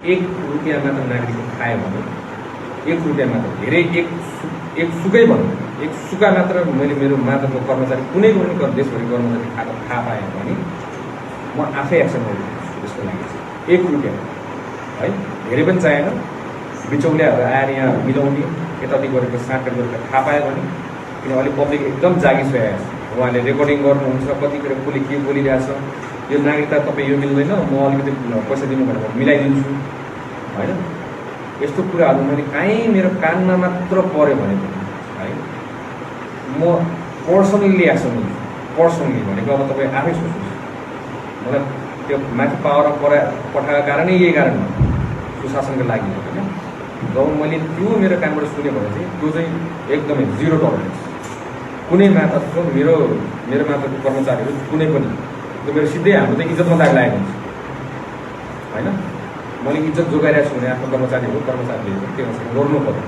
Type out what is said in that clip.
₹1 मात्र नागरिकले खायो भने ₹1 मात्र धेरै एक सुकै भनौँ एक सुका मात्र मैले मेरो मातहतको कर्मचारी कुनै पनि देशभरि कर्मचारी खाएको थाहा पाएँ भने म आफै एक्सन गर्छु जस्तो लागेको छ। ₹1 है धेरै पनि चाहिएन, बिचौलियाहरू आएर यहाँ मिलाउने यताउति गरेको साटकाट गरेर थाहा पायो भने, किन अहिले पब्लिक एकदम जागिसकेको छ। उहाँले रेकर्डिङ गर्नुहुन्छ, कतिखेर कसले के बोलिरहेछ, यो नागरिकता तपाईँ यो मिल्दैन, म अलिकति पैसा दिनु भनेर मिलाइदिन्छु होइन। यस्तो कुराहरू मैले काहीँ मेरो कानमा मात्र पऱ्यो भने है म पर्सनली एक्सन लिन्छु। पर्सनली भनेको अब तपाईँ आफै सोच्नुहोस्, मलाई त्यो माथि पावर पठाएको कारणै यही कारण हो, सुशासनको लागि होइन। जब मैले त्यो मेरो कामबाट सुन्यो भने चाहिँ त्यो चाहिँ एकदमै 0 टलरेन्स। कुनै मातहतको मेरो मातहतको कर्मचारीहरू कुनै पनि त्यो मेरो सिधै हाम्रो चाहिँ इज्जतमा दाग लागेको हुन्छ होइन। मैले इज्जत जोगाइरहेको छु भने आफ्नो कर्मचारीहरूले त्यो गर्नु पर्यो।